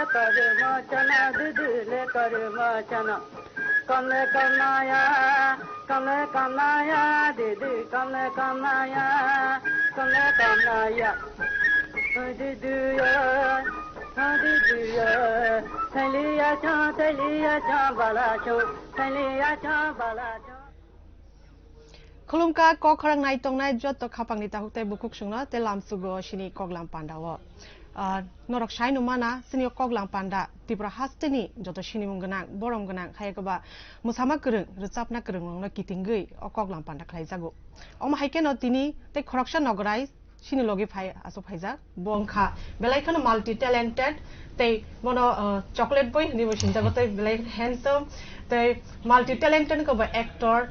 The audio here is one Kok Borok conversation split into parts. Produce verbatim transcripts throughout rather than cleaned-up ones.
Karma chana, didi le karma chana. Kamle kamnaya, kamle kamnaya, didi kamle kamnaya, kamle kamnaya. Didi ya, didi ya, thaliya cha, thaliya cha, bala cha, thaliya cha, bala cha. Khulumkha kok khorang nai tongnai joto khapangni takhuk tei bukhuk songno tei lamsugo sini koklam pandao. Ah, norok sai no mana, sini o koklam panda Tripura hasteni joto sinimung gwnang, borom gwnang, hai koba mwsama kwrwng, rwchapna kwrwng rokno kitingwi o koklam panda khlaijago. Omo hai kheno tini tei khoroksa nograi sini logi phai, aswk phaijak. Bo wngkha belai kheno multi talented, tei bono, uh, chocolate boy hinwi bo sinjago, tei belai handsome, tei multi talented wngkha bo actor,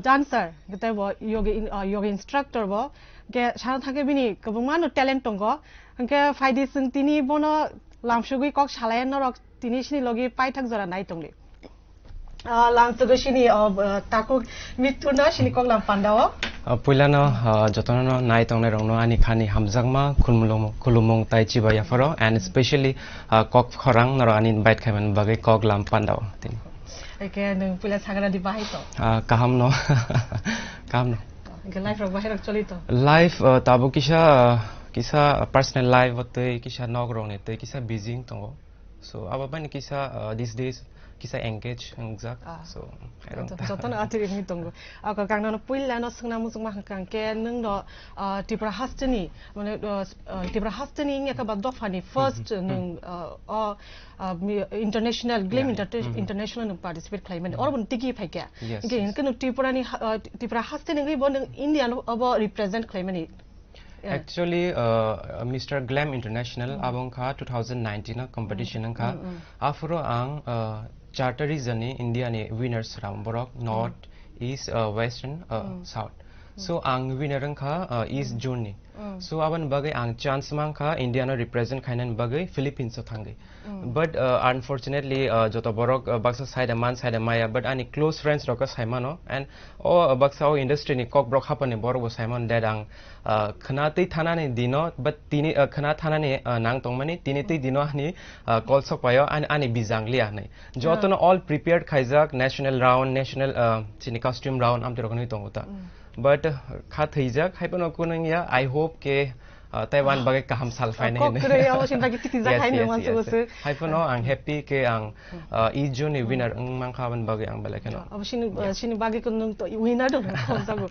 dancer, tei bo yoga in-, uh, yoga instructor bo. Hwnkhe sana thangkhe bini kwbangma no talent tongo. Hwnkhe phaidi chwng tini bono lamsugwi kok salai norok tini sini logi paithak jora nai tongdi. Ah, lamsugo sini, oh, b-, takhuk Mithu no sini koklam pandao. Ah, puilano, ah, jotono no nai tongnai rokno ani khani hamjakma khulumung, khulumung tai chiba yapharo, and especially, ah, kok khorang norok ani invite khaimani bagwi koklam pandao tini. Eke nwng puila sagra di bahai to? Ah, kaham no. Kaham no. Eke life rok bahai rok choli to? Life, ah, tabuk kisa, kisa personal life o tei kisa nok rok ni tei kisa busy tongo. So, abo bani kisa, uh, these days kisa engage wngjak. Ah. So, I don't Joto-, jotono atiri wngwi tongo. Ako kang nono puila no swngna muchungma hwnkha hwnkhe nwng no, uh, Tripura hasteni, mane, uh, s-, uh, Tripura hasteni wngya khe ba dophani first Mhm. nwng, uh, o, uh, mi-, international, Glam Yeah, yeah. Inter-, Mhm. International nwng participate khlai mani. Mhm. Oro bo tigi phaikha. Yes, Hwnkhe yes. hwnkhe nwng Tripura ni ha-, uh, Tripura hasteni wngwi bo nwng India no obo represent khlai mani. Yeah. Actually, uh, Mister Glam International, Mm. abo wngkha two thousand nineteen o competition Mm. wngkha. Mm, mm. Aphuru ang, uh, charta region ni India ni winners ram borok, North, Mm. East, uh, Western, uh, Mm. South. Mm. So, ang winner wngkha, uh, East Mm. Zone ni. Mm. So, aboni bagwi ang chance mankha India no represent khainani bagwi Philippines o thangwi. Mm. But, uh, unfortunately, uh, joto borok, uh, baksa side man, side maya, but ani close friends rok saimano, and o, uh, baksa o industry ni kok borok hapani borok bo saimano that ang, uh, khna twi thanani dino, but tini, uh, khna thanani, uh, nang tongmani, tini twi Mm. dino ani, uh, call sok paio, ani, ani bijang liya hinwi. Jotono Ah. all prepared khaijak, national round, national, uh, chini costume round, amtwi rok hinwi tongo ta. Mm. But, uh, kha thwijak, hai phano kunung ya, I hope ke, uh, Taiwan bagwi kaham sal phainai Kok hinwi. kwrwi, abo sini bagwi titijak Yes, hai yes, nang yes, mansugo yes. se. Hai phano ang happy ke ang, Hmm. uh, East Zone ni Hmm. winner wng mankha, aboni bagwi ang belai kheno. Abo sini, uh, Yeah. sini bagwi kunung to winner dong khomjago.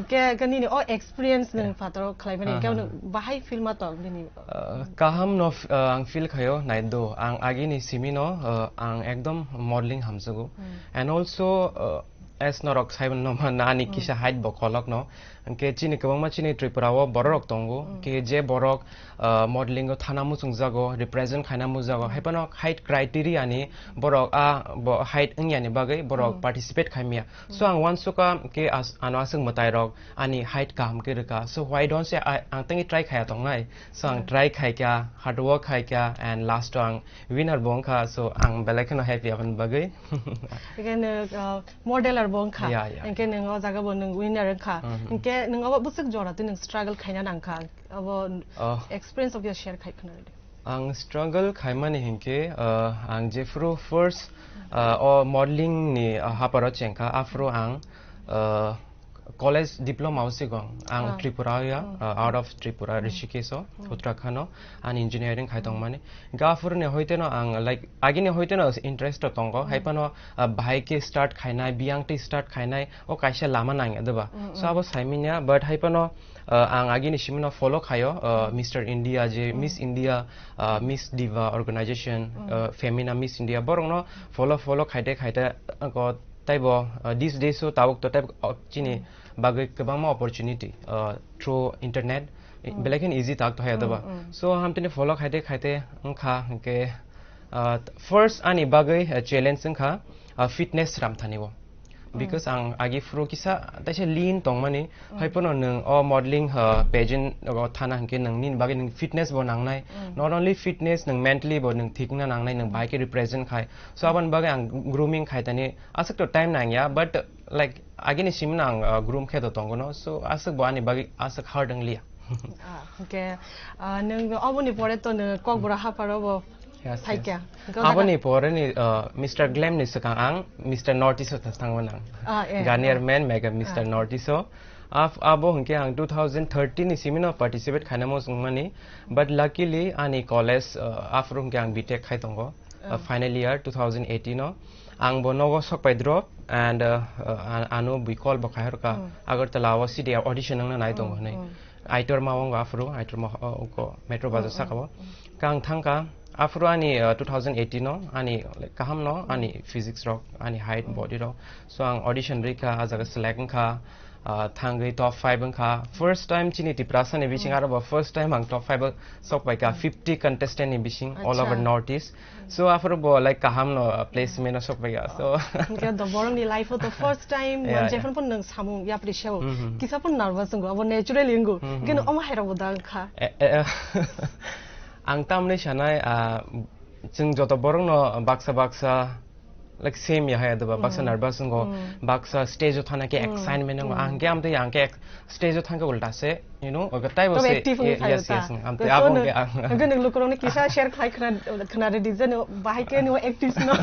Ke, ke nini o experience nwng Yeah. phataro khlai mani, Aha. ke nwng bahai feel ma tong nini? Uh, kaham no f-, uh, ang feel khayo, nai do. Ang agini simi no, uh, ang ekdom modeling hamjago. Hmm. And also, uh, as norok saiman no man ani Hmm. kisa height bo kolok no. Hwnkhe chini kwbangma chini Tripura o borok rok tongo. Hmm. Hwnkhe je borok, uh, modeling o thana muchung jago, represent khaina muchung jago. Hmm. Hai phano height criteria ni borok a bo height wngya ni bagwi borok Hmm. participate khaimya. So Hmm. ang uansukha ke as-, ano aswk mwtai rok ani height kaham khe rwkha. So why don't say I, ang tangwi try khaya tongnai. So ang Hmm. try khaikha, hard work khaikha, and last o ang winner bo wngkha. So ang belai kheno happy aboni bagwi. Again, uh, modeler bo wngkha. Yeah, yeah. Hwnkhe nwng o jaga bo nwng winner wngkha. Mhm. Hwnkhe nwng obo bwswk jora twi nwng struggle khaina nangkha. Abo Oh. experience of your share khai khna rwdi. Ang struggle khaimani hinkhe, uh, ang jephru first, uh, o modeling ni, uh, haparo chengkha, aphru ang, uh, college diploma o sigong. Ang Ah. Tripura ya, Hmm. uh, out of Tripura, Hmm. Rishikesh o, Hmm. Uttarakhand o, ang engineering khai Hmm. tongmani. Hwnkhe aphuru ni hoite no ang, like, agini hoite no interest to tongo, Hmm. hai phano, uh, bahai khe start khainai, biyang twi start khainai, o kaisa lama nangya, diba? Hmm, So, hmm. abo saimanya, but hai phano, uh, ang agini simi no follow khaio, uh, Hmm. Mister India je, Hmm. Miss India, uh, Miss Diva organization, Hmm. uh, Femina Miss India, borok no follow, follow khaite, khaite, uh, taibo, uh, these days o tabuk to taibo, uh, chini Hmm. bagwi kwbangma opportunity, uh, through internet, i-, Hmm. belai kheno easy tak to haya Hmm, diba? Hmm. So, hamtini follow khaite, khaite wngkha, hwnkhe, uh, first ani bagwi, uh, challenge wngkha, uh, fitness ramthani o. Hmm. Because ang agi phuru kisa taisa lean tongmani, Hmm. hai phano nwng o modeling, uh, pageant o thana hwnkhe nwng nini bagwi nwng fitness bo nangnai. Hmm. Not only fitness, nwng mentally bo nwng thik wngna nangnai, nwng Hmm. bahai khe represent khai. So, Hmm. aboni bagwi ang grooming khai tani aswk to time nangya, but, like, agini simi no ang, uh, groom khe to tongo no. So, aswk bo ani bagwi aswk hard wng liya. Ah, hwnkhe, ah, nwng oboni pore to nwng Kokborok hapharo bo Yes, yes. Phaikha. Aboni pore ni, uh, Mister Glam ni swkang ang Mister North East o thangmani ang. Ah, eh, Garnier ah. Men Mega Mister Ah. North East o. Af-, abo hwnkhe ang two thousand thirteen ni simi no participate khaina muchungmani. But luckily ani college, uh, aphuru hwnkhe ang B Tech khai tongo. Uh, Ah. Final year two thousand eighteen o. Ang bo nogo sok pai drop and, uh, uh, an-, ano bui call bo khai horkha. Hmm. Agartala o C D audition wngna nai tongo Hmm, hwnwi. Hmm. Aitor ma wng aphuru, Aitor ma, o, uko Metro Bazar Hmm, saka o. Hmm, hmm. Kang thangka, aphuru ani, uh, two thousand eighteen o, ani, like, kaham no, Hmm. ani physics rok, ani height, Hmm. Body rok. So ang audition rikha, a jaga select wngkha, uh, thangwi top five wngkha. First time chini Tiprasa ni bising Hmm. aro bo first time ang top five o sok paikha, Hmm. fifty contestant ni bising all over Acha. North East. So, aphuru bo, like, kaham no, uh, placement no sok paikha. So, Hwnkhe do borokni life o to first time, Yeah, man, yeah. Jephru phano nwng samung yapri seo. Hmm, hmm. Kisa phano nervous wngo, abo natural wngo. Hmm, Hwnkhe hmm. Nwng omo hai rok bo da wngkha. Eh, eh, eh. Ang tamni sanai, ah, chwng joto borok no baksa baksa, like, same ya hai, adoba, baksa Hmm. nervous wngo, Hmm. baksa stage o thana khe Hmm. Excitement wngo. Hmm. Ang khe amtwi ang khe ex-, stage o thangkhe ulta se, you know, ogo taibo Tobe se, active wngwi yes, phaio ta. Yes, ang, amtwi Tei abo to hwnkhe nwng, ang. Hwnkhe nwng lukurokno kisa share khlai khna, khna rwdi je nwng bahai khe nwng active sino.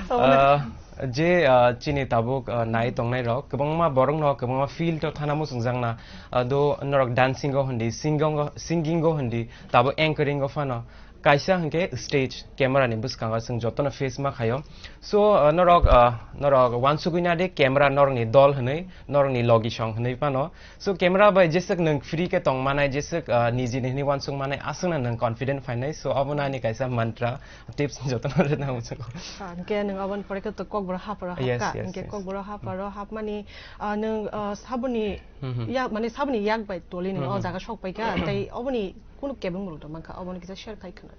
Obono. Ah, je, ah, chini tabuk, ah, nai tongnai rok, kwbangma borok no, kwbangma field o thana muchungjakna, ah, do norok dancing o hindi, singing o, singing o hindi, tabuk anchoring o phano. Kaisa hwnkhe stage, camera ni bwskango chwng jotono face ma khaio. So, uh, norok, uh, norok uansugwi na di camera norokni dol hwnwi, norokni logi song hwnwi phano. So, camera bai jeswk nwng free khe tong manai, jeswk, uh, nijini hwnwi uansuk manai, aswkno nwng confident phainai. So, obono ani kaisa mantra, tips jotono rwna muchungo. Ah, hwnkhe nwng aboni pore khe to Kokborok hapharo Yes, hapkha, yes, hwnkhe yes. Kokborok hapharo hapmani, ah, nwng, ah, saboni Hmm, hmm. yak, mane saboni yak bai toli nwng Hmm, o hmm. jaga sok paikha, tei oboni Kunu kebeng rok da mankha, obono kisa share khai khna.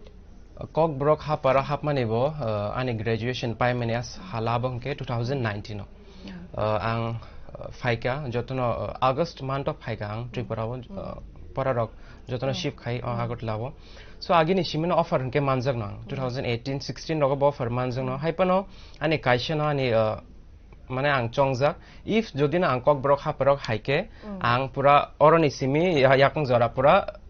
Kokborok haparo hapmani bo, uh, ani graduation paimani as hala bo hwnkhe two thousand nineteen o. Yeah. Uh, ang, uh, phaikha, jotono, uh, August month o phaikha ang Tripura o, uh, pora rok jotono Mm. shift khai o Mm. Agartala o. So agini simino offer hwnkhe manjakno ang, Mm. two thousand eighteen sixteen rogo bo offer manjakno. Mm. Haipano ani kaisa no ani, uh, mane ang chongjak, if jodi no ang Kokborok haparok hai khe, Mm. ang pura oroni simi ya-, yakung jora pura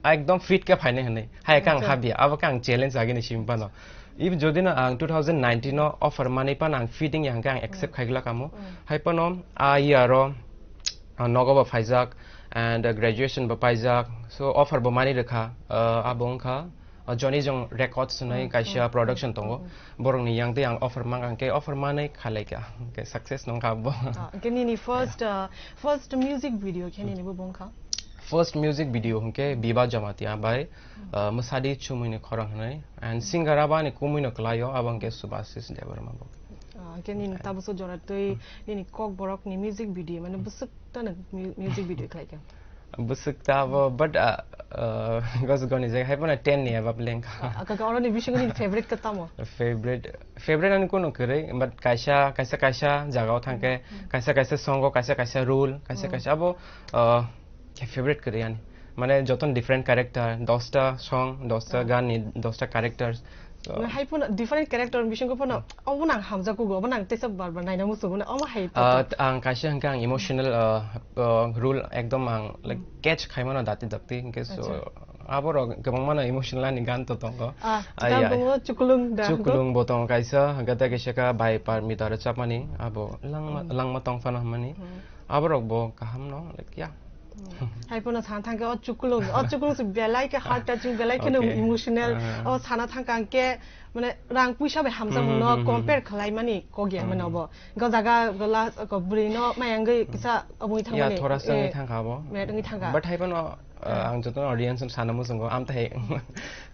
ekdom fit khe phainai hwnwi. Hai khe ang Acha. Habya, abo khe ang challenge agini simi phano. If jodi no ang two thousand nineteen o offer manwi phano ang fitting ya hwnkhe ang accept Mm. khaiglak amo. Mm. Hai phano a year o, ah, nogo bo phaijak and, uh, graduation bo paijak. So offer bo manwi rwkha, uh, abo wngkha, uh, Johnny Jong Records hwnwi Mm, kaisa mm, production mm, tongo. mm. Borokni yang tei ang offer mang, ang khe offer manwi khalaikha, hwnkhe success nongkha abo. Ah, hwnkhe nini first, Yeah. uh, first music video khe nini bo bongkha? First music video hwnkhe Biba Jamatia bai, Hmm. uh, Mwsadi Chumui ni Khorang hwnwi, and Hmm. singer abo ani kumui no kwlaio, abo hwnkhe Subhasis Debbarma bo. Ah, hwnkhe nini Yeah. tabukso jora twi Hmm. nini Kokborok ni music video, mane bwswk ta nang mu-, music video khlaikha? Bwswk ta abo, but, ah, ah, gos goni jaga hai phano ten ni above lengkha. Ah, kaka, oroni bisingo nini favorite khe tamo? Favorite, favorite ani kunu kwrwi, but kaisa, kaisa, kaisa jagao thangkhe, Hmm. kaisa, kaisa songo, kaisa, kaisa role, kaisa, Hmm. kaisa abo, ah, khe favorite kwrwi ani. Mane jotono different character, dosta song, dosta Ah. gan ni, dosta characters. So, Mane hai phano different character bisingo phano Hmm. obo nang hamjakgo, obo nang tesa bar bar naina muchungo, omo hai Ah, tongkha? T-, ang kaisa hwnkhe ang emotional, ah, ah, role ekdom ang, like, Hmm. catch khaimano dati dakti hwnkhe, so, Acha. Aborok kwbangmano emotional ani gan to tongo. Ah, Ah, gan yeah. Tongo, Chuklung da, Chuklung bo tongo kaisa, hwnkhe tei kaisa kha Bai Parmita rwchapmani, abo langma, Hmm. Langma tong phano hwnmani. Hmm. Aborok bo kaham no, like, yeah. Hmm. Hai phano sana thangkhe o Chuklung, o Chuklung se belai khe heart touching, belai kheno Okay. Emotional. Ah. O sana thangkha hwnkhe, mane, rang puisa bai hamjakmung Hmm, no hmm, hmm, compare hmm. Khwlaimani kok ya Hmm, mano hmm. Bo. Go jaga go last go bwrwi no maya wngwi kisa oboni Ya, thangmani, thora se wngwi eh, thangkha abo. Minute wngwi thangkha. But hai phano, uh, Hmm. Ang jotono audience no sana muchungo, amtwi hai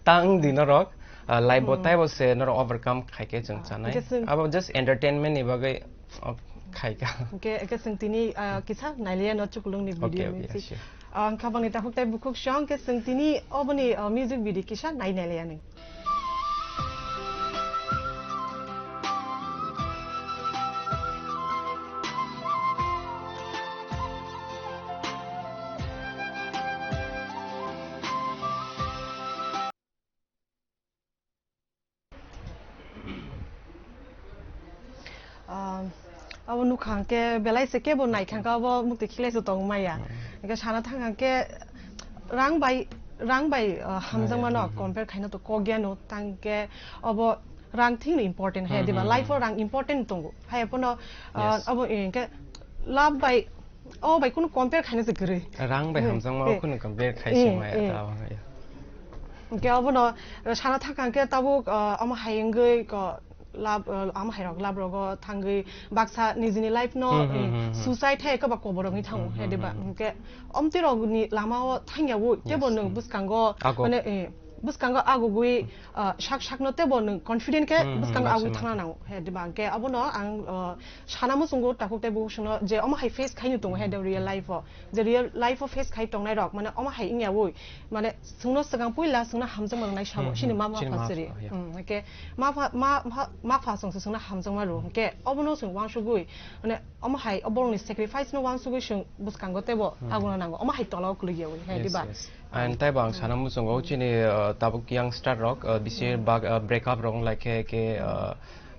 tang di norok, uh, life bo Hmm. Taibo se norok overcome khaikhe chwng Ah, chanai. Hwnkhe chwng Abo just entertainment ni bagwi, oh, khaikha. Hwnkhe, hwnkhe chwng tini, ah, kisa nailiya no Chuklung ni Okay, video okay, ni si. Sure. Ah, wngkha bangni takhuk tei bukhuk song, hwnkhe chwng tini oboni, ah, music video kisa nai nailiya ni. Ah, abo nukha hwnkhe belai se kebo naikha hwnkhe abo muktwi khiklai se tong maya. Hmm. Hwnkhe sana thang hwnkhe rang bai rang bai, uh, hamjakmano compare khaina to kok ya no, tangke obo rang thing no important hai, diba? Life o rang important tongo. Hai pono, uh, abo, eh, ke love bai, o bai kunu compare khaina se kwrwi. Rang bai hamjakma o kunu compare khai se maya ta. Hingke abono, uh, sana thangkha hingke tabuk, uh, omo hai wngwi ko lab, uh, omo hai rok lab rogo thangwi baksa nijini life no, eh, suicide hai koba koborok ni thango, hai diba? Hingke omtwi rok ni lama o thangya bo tebo nwng bwskango, mane, eh, bwskango agugwi, uh, sak sakno tebo nwng confident khe bwskango agugwi thangna nango, hai diba? Hingke abono ang, uh, sana muchungo takhuk tei bukhuk songno je omo hai face khaino tongo, hai de real life o. Je real life o face khai tongnai rok, mane omo hai wngya oi, mane chwngno swkang puila chwngno hamjakma rwnai sabo, chini ma ma pha siri. Hwnkhe ma pha, ma pha, ma pha chwngse chwngno hamjakma rw. Hwnkhe obono chwng uansugwi, mane omo hai o borokni sacrifice no uansugwi chwng bwskango teibo aguna nango. Omo hai tola o kwlwk ya oi, hai diba? And taibo ang sana muchungo chini, uh, tabuk youngster rok, uh, bisi bag, uh, break up rok wng lai khe, khe, uh,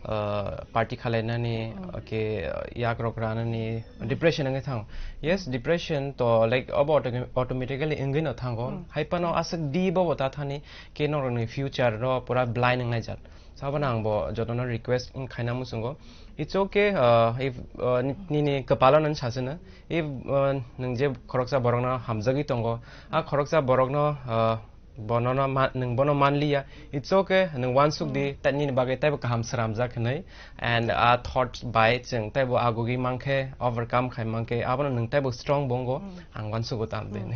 uh, party khalainani, okay, uh, yak rok ranani, depression wngwi thango. Yes, depression to, like, obo auto-, automatically wngwi no thango. Hai phano aswk deep obo ta thani, ke norokni future ro pura blind wngnai jat. Saboni ang bo jotono request wng khaina muchungo. It's okay, uh, if, uh, ni-, nini kwpalo nani sasano, if, uh, nwng je khoroksa borokno hamjagwi tongo, a khoroksa borokno, uh, Bono no ma-, nwng bono manliya. It's okay, nwng uansuk di, ta-, nini bagwi teibo kaham sramjak hinwi. And a thoughts bai chwng teibo agugwi mankhe, overcome khai mankhe, abono nwng teibo strong bo wngo, ang uansugo tam de hinwi.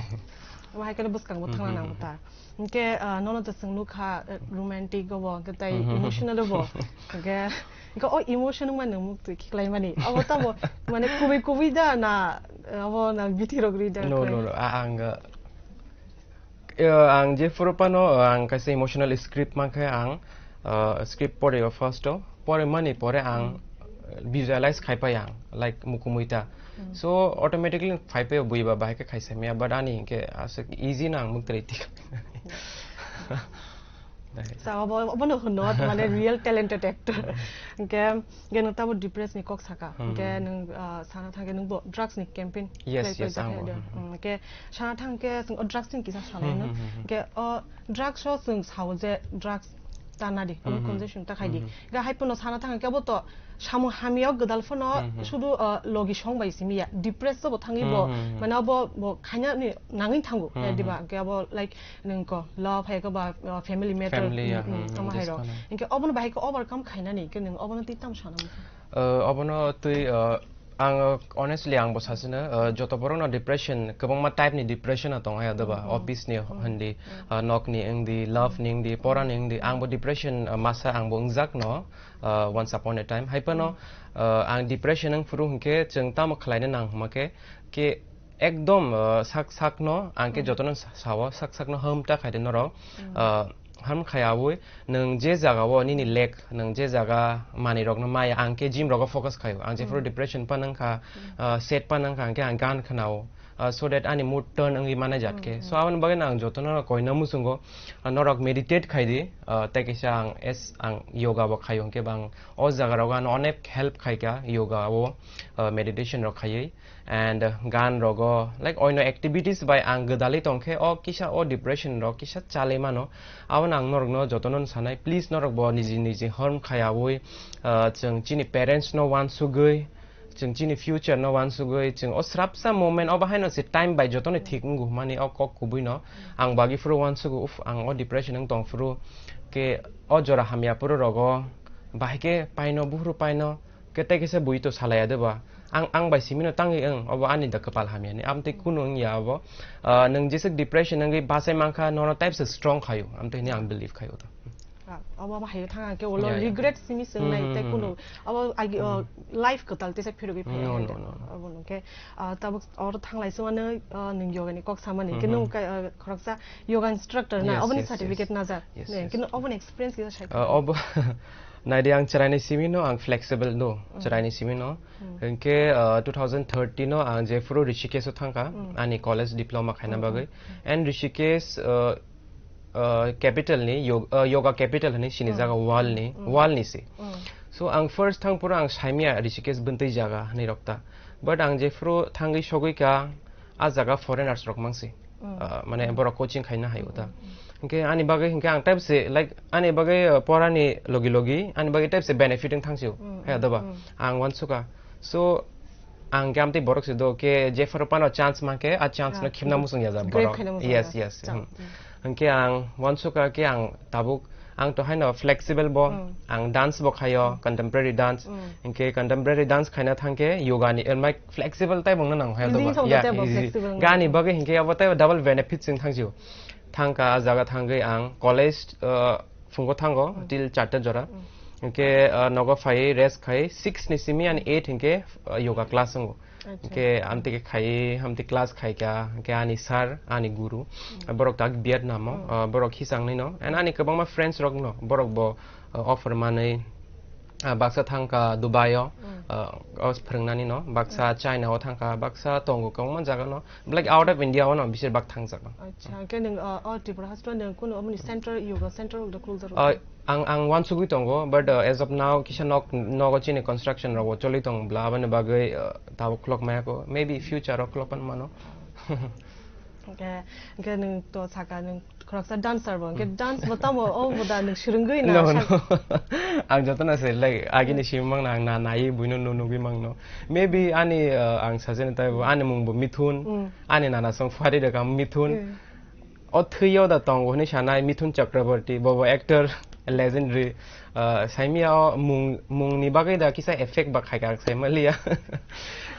Omo hai kheno bwskango thangna nango ta. Hwnkhe, ah, nono to chwng nukha, eh, romantic obo, hwnkhe tei emotional obo. Hwnkhe, hwnkhe o emotion wngma nwng muktwi khiklaimani. Obo tamo, mane, kubui kubui da na, eh, obo na bithi rok ri da? No, no, no, a-, ang, uh, Eh, ang jephuru phano, eh, ang kaisa emotional script mankhe ang, eh, script pore o first o, pore mani pore ang, eh, visualize khai pai ang, like, mukumui ta. So, automatically phai pai o bui ba bahai khe khaisa maya, but ani hinkhe aswk easy no ang muktrwi tik. Sa obo, obono hwnno, mane real talented actor. Hwnkhe, hwnkhe nwng tabo depress ni kok saka. Hwnkhe nwng, ah, sana thangkhe nwngbo drugs ni campaign khlai paijak hai de. Hwnkhe sana thangkhe chwng o drugs ni kisa salai no. Hwnkhe o drugs o chwng sao je drugs ta nadi, omo consumption ta khaidi. Hwnkhe hai phano sana thangkhe obo to samung hamya o gwdal phano sudu, ah, logi song bai simi ya. Depress o bo thangwi bo, mane obo bo khaina ni nangwi thango. Diba? Hwnkhe abo, like, nwng ko love hai ko ba, uh, family matter, omo hai rok. Hwnkhe obono bahai khe overcome khainani hwnkhe nwng obono twi tamo sana muchung? Uh, obono twi, uh, ang honestly ang bo sasino, uh, joto borok no depression, kwbangma type ni depression no tong hai, adoba office ni hwndi, uh, nok ni wngdi, love ni wngdi, pora ni wngdi, ang bo depression, uh, masa ang bo wngjak no, uh, once upon a time. Hai phano, uh, ang depression wng phuru hwnkhe chwng tamo khlaina nang hwnkhe, ke ekdom, uh, sak sakno ang khe jotono sa-, sao, sak sakno hum ta khai de norok. Uh, hum khai aui, nwng je jaga o nini lack, nwng je jaga manwi rokno maya, ang khe gym rogo focus khaio. Ang jephuru depression pa nang kha, uh, sad pa nang kha, ang khe ang gan khnao, uh, so that ani mood turn wngwi mannai jat khe. So aboni bagwi no ang jotono koina muchungo, uh, norok meditate khai di, uh, tei kisa ang as ang yoga bo khaio, hwnkhe bang o jaga rogo ano onek help khai kha yoga o, uh, meditation rok khaiwi. And, uh, gan rogo, like, oino activities bai ang gwdalwi tongkhe, o kisa o depression rok kisa chalwi mano. Abono ang norokno jotono sanai, please norok bo niji niji horm khayaui, uh, chwng chini parents no uansugwi, chwng chini future no uansugwi, chwng o srapsa moment o bahaino se time bai jotono thik wngo hwnmani o kok kubui no ang bagwi phuru uansugo, uf, ang o depression wng tong phuru, ke o jora hamya phuru rogo, bahai khe paino, buphuru paino, Khe tei kisa bui to salai ya de ba? Ang, ang bai simi no tangwi wng, obo ani da kwpal hamya ni. Amtwi kunu wng ya obo. Ah, nwng jeswk depression wngwi bachai mankha, nono type se strong khaio. Amtwi hwnwi ang believe khaio to. Ah, obo, obo hayo thang ang khe ulo regret simi se wngnai tei kunu obo agi, oh, life kwtal tesa phirogwi phai. No, no, no, no. Obo nwng khe, ah, tabuk oro thanglai se mano, ah, nwng yoga ni kok samani. Khe nwng ka, ah, khoroksa yoga instructor na, oboni certificate najak. Yes, yes. Khe nwng oboni experience kisa sai. Ah, obo Naidi ang chwraini simi no, ang flexible no, chwraini simi no. Hwnkhe, uh, two thousand thirteen no ang jephuru Rishikesh o thangkha, ani college diploma khaina bagwi. And Rishikesh, uh, uh, capital ni, yog-, uh, yoga capital hwnwi sini jaga world ni, world ni se. So ang first thang phuru ang saimya Rishikesh bwntwi jaga hwnwi rok ta. But ang jephuru thangwi sogwi kha, a jaga foreigners rok mangsi. Mm. Ah, mane borok coaching khaina hai o ta. Mm, mm. Hingke ani bagwi hingke ang type se, like, ani bagwi, ah, porani logi logi, ani bagwi type se benefit wng thang sio. Mm, Hai mm, doba, mm. Ang uansukha. So, ang ke amtwi borok se do, ke jephuru phano chance mankhe, a chance no Ah, khimna mm. musung ya ja Grab borok. khaina musung Yes, ya. yes. Chang. Hmm. Mm. Hingke ang uansukha ke ang tabuk, ang to haino flexible bo, Mm. ang dance bo khayo, Mm. contemporary dance. Mm. Hingke contemporary dance khaina thangke yoga ni, eh, mai flexible tai bongno nang khayo Easy doba. song Yeah, to tebo easy. flexible Gani nang. bagwi hingke abo tai double benefit sing thang sio. Thangka a jaga thangwi ang college, uh, phungo thango Mm. till charta jora. Mm. Hingke, uh, nogo phai rest khai six ni simi ani eight hingke, uh, yoga class wngo. Acha. Hingke amtwi ke khai, amtwi class khai kha, hingke ani sir, ani guru, Mm. borok tak Vietnam o, Mm. uh, borok hisang nino, and ani kwbangma friends rok no, borok bo, uh, offer manwi, uh, baksa thangka Dubai o, Mm. uh, o phwrwngnani no, baksa Mm. China o thangka, baksa tongo kwbangma jaga no, like out of India o no, bisir bak thangjak no. Acha, hingke nwng, uh, o Tripura hospital nwng kunu omoni center, yoga center rok da khulujak rok? Uh, Ang, ang uansugwi tongo, but, uh, as of now, kisa nok, nogo chini construction rogo choli tong bla, aboni bagwi, uh, tabuk khulok maya ko. Maybe future o khulok pan mano. Hingke, hingke nwng to saka nwng khoroksa dancer bo, hingke Hmm. dance bo tamo, o bo da nwng swrwngwi na No, sa- no. Ang joto na se, like, agini Hmm. simi mang na, ang na, nai buino nu nugwi mang no. Maybe ani, uh, ang sajani tai bo, ani mung bo Mithun, Hmm. ani nana song phari da kam Mithun. Hmm. O thwiyo da tongo hwnwi sanai Mithun Chakraborty, bobo actor, legendary, ah, saimia o mung, mungni bagwi da kisa effect ba khaikha saimaliya.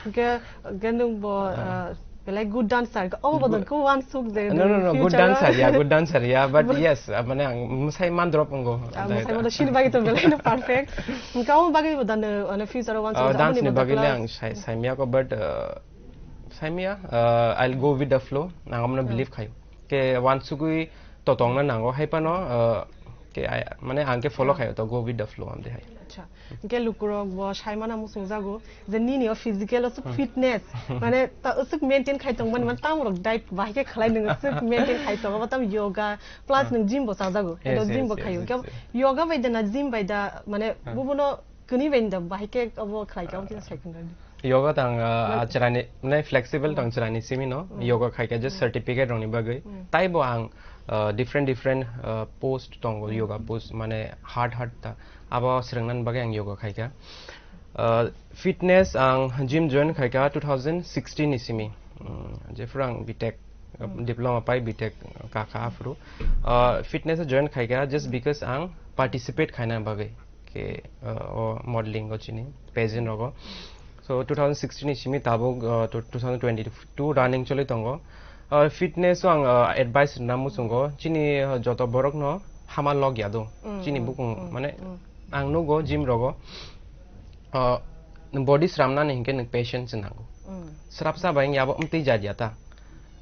Hingke, hingke nwng bo, Ah. ah, belai good dancer. Obo bo Good. nwng khe uansuk je No, no, nwng no, good future o dancer, yeah, good dancer, yeah, but But yes, ah, mane ang mwsai mandrop wngkho. Ah, mwsai mano sini bagwi to belai no perfect. Hingke omo bagwi bo da nwng, ano, future o uansuk Oh, je dance amoni ni bo da bagwi le class. ang sai-, saimia ko, but, ah, saimia, ah, I'll go with the flow, ang amno Hmm. believe khayo. Ke uansugwi totongna nango, hai phano, uh, ke ai, mane ang ke follow Ah. khaio to, go with the flow, amde hai. Acha. Hingke lukurok bo saimana muchungjago je nini o physical o Hmm. fitness, mane ta usuk maintain khai tongmani, mane tamrok diet bahai khe khlai nwng usuk maintain khai tongo, bo tam yoga plus Ah. nwng gym bo chajago, Yes, edo gym yes, bo yes, khaio. yes, Hingke yes. yoga bai da na gym bai da, mane Ah. bubuno kuni bai da bahai khe obo khlai kha, obo khe sai khna. Yoga tang, uh, Like ah, chwraini, mane flexible tang Hmm. chwraini simi no, Hmm. yoga khai kha just Hmm. certificate rokni bagwi. Hmm. Taibo ang, uh, different, different, uh, post tongo, Hmm. yoga post, mane hard, hard ta. Abo swrwngna bagwi ang yoga khai kha. Uh, fitness ang gym join khai kha two thousand sixteen ni simi. Hmm, jephuru ang B Tech, uh, Hmm. diploma pai B Tech ka kha aphuru. Uh, fitness join khai kha just because ang participate khaina bagwi. Ke, uh, o modeling o chini pageant rogo. So, two thousand sixteen ni simi tabuk, uh, to two thousand twenty-two running choli tongo. Uh, fitness o ang, uh, advice rwna muchungo. Chini, uh, joto borok no hama log ya do. Mm, Chini mm, bukung, mm, mane, mm. ang nugo gym rogo. Uh, body sramnani hinkhe nwng patience nango. Mm. Srapsa bai wngya bo mtwi jat ya ta.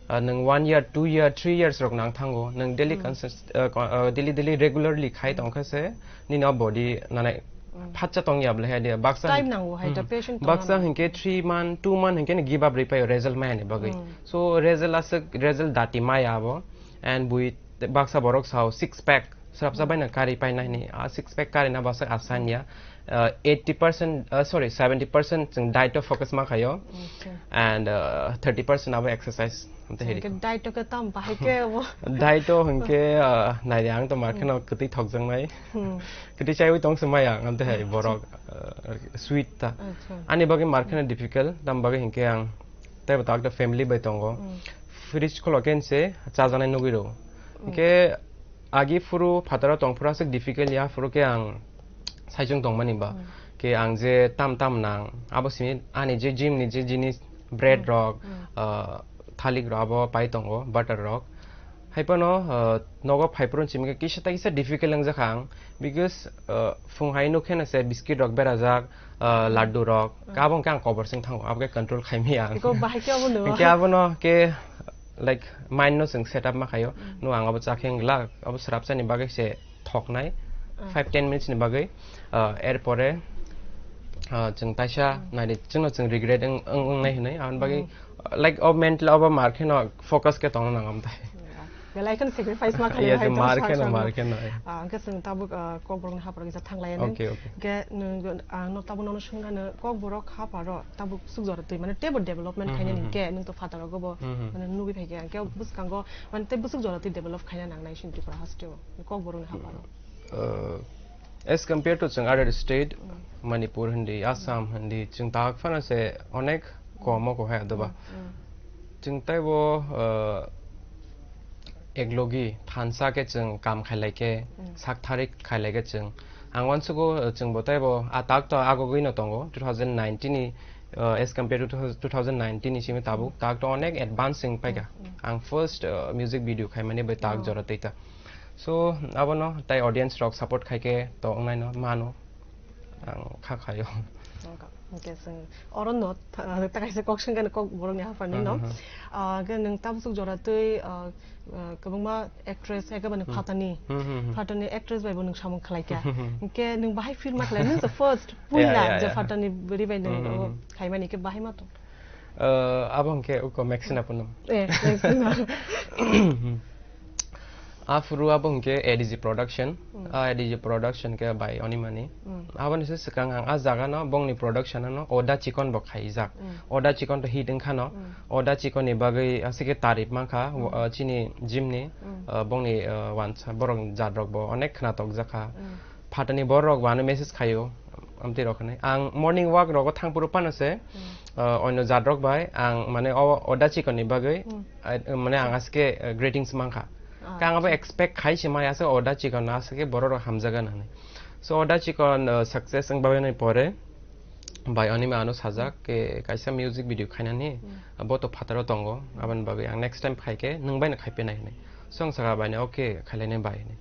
Ah, nwng one year, two year, three years rok nang thango, nwng daily Hmm. consist-, ah, ko-, ah, daily, daily regularly khai Hmm. tongkha se, nini o body nanai Hmm. phatsa tongya bwlai hai de, baksa Time hin-, nango hai da, Hmm. patient tongna baksa nango. hinkhe three month, two month hinkhe ni give up ri paio result maya ni bagwi. Hmm. So result aswk, result dati maya abo, and bui baksa borok sao six pack, srapsa Hmm. baino kari painai ni, a six pack kari na baksa asan ya. Uh, eighty percent, uh, sorry, seventy percent chwng diet o focus ma khaio, Okay. and, uh, thirty percent abo exercise. Amte heri. Hingke diet o khe tam bahai khe abo. Diet o hingke, uh, nai ang to mar Hmm. kheno kwtwi thokjaknai. Hmm. Kwtwi chaiwi tong se maya ang, amte hai Hmm. borok, uh, sweet ta. Acha. Ani bagwi mar kheno difficult, tam bagwi hingke ang teibo tak ta family bai tongo. Hmm. Fridge kholo khe se chajaknai nugwi rw. Hmm. Hingke agi phuru phataro tong phuru aswk difficult ya phuru khe ang saichung tongmani ba. Hmm. Khe ang je tam tam nang, abo simi ani je gym ni je jinis, bread Hmm. rok, Hmm. ah, thalik rok abo pai tongo, butter rok. Hai phano, ah, nogo phai phuru simi khe kisa ta kisa difficult wng jakha ang, because, ah, phung hai nuk khe no se biscuit rok berajak, ah, Hmm. laddu rok, Hmm. abo hwnkhe ang kobor sing thango, abo khe control khai maya ang. Eko bahai khe abo no? Hwnkhe abono khe, like, mind no chwng set up ma khaio. Mm. No, ang abo cha khe wng glak, abo srapsa ni bagwi se thoknai, Mm. five ten minutes ni bagwi, ah, er pore, ah, chwng taisa Mm. naidi, chwngno chwng regret wng, wng, wngnai hinwi, aboni bagwi, Mm. ah, like, o mental, obo mar kheno focus khe tongna nango, amtai. Yeah. Belai kheno sacrifice ma khainai Yes, hai, mar tamo kheno, sar mar sar kheno, eh. Ah, hwnkhe chwng tabuk, ah, Kokborokni hapharo kisa thanglaiya nung. Okay, okay. Hwnkhe nung, ah, no tabuk nono swngna no Kokborok hapharo tabuk swk jora twi mane teibo development Hmm, khainani hmm, hmm. hwnkhe nung to phataro gobo Hmm, hmm. mane nugwi phaikhe hwnkhe bwskango mane tei bwswk jora twi develop khaina nangnai chini Tripura hasteo Kokborokni hapharo. Uh, as compared to chwng other state, Mm. Manipur hindi, Assam hindi, chwng tak phano se onek kom o kohai adoba. Mm, mm. Chwng taibo, uh, eklogi thansa khe chwng kam khailai khe, Mm. sak tharik khailai khe chwng. Ang uansugo, uh, chwng bo taibo a tak to agogwi no tongo, two thousand nineteen ni, uh, as compared to two thousand nineteen ni simi tabuk, Mm. tak to onek advance chwng paikha. Mm, mm. Ang first, uh, music video khaimani bai tak Oh. jora twi ta. So, abono tai audience rok support khai khe to wngnai no mano. Ang kha khaio. Nokha. Hwnkhe chwng oro no tha-, ta kaisa kok swngkha no Kokborokni hapharni no. Mhm. Ah, hwnkhe nwng tabuk jora twi, ah, ah, kwbangma actress, ekebani Hmm. phatani, Hmm, hmm, hmm. phatani actress bai bo nwng samung khlai kha. Hmm, hmm, hmm. Hwnkhe nwng bahai feel ma khlai, nwng the first, Yeah, puila yeah, je yeah. phatani bwrwi bai nwng Hmm, hmm, obo hmm. khaimani khe bahai ma tong. Uh, abo hwnkhe uko Maxina Punam. Eh, Maxina. Aphuru abo hwnkhe A D G Production. Hmm. Ah, A D G Production khe bai Onimani. Hmm. Aboni se swkang ang ah jaga no bongni production no Oda Chikon bo khaijak. Hmm. Oda Chikon to hit wngkha no. Hmm. Oda Chikon ni bagwi aswk khe tarif mankha, Hmm. uh, chini gym ni, Hmm. uh, bongni, uh, wansa borok jat rok bo onek khna tok jakha. Hmm. Phatani borok bo ano message khaio, amtwi rok hinwi. Ang morning walk rogo thangphuru phano se, Hmm. uh, oino jat rok bai ang mane o Oda Chikon ni bagwi, Hmm. uh, mane ang aske, uh, greetings mankha. Ah, Khe ang abo acha. expect khai se mai ase Oda Chikon no ase khe borok rok hamjagan hinwi. So Oda Chikon, uh, success wng bagwi ni pore, bai Onima ano sajak Hmm. khe kaisa music video khainani, Hmm. bo to phataro tongo, aboni bagwi ang next time phai khe nwng bai no khai penai hinwi. So ang saka bai no, "Okay, khailainai bai," hinwi.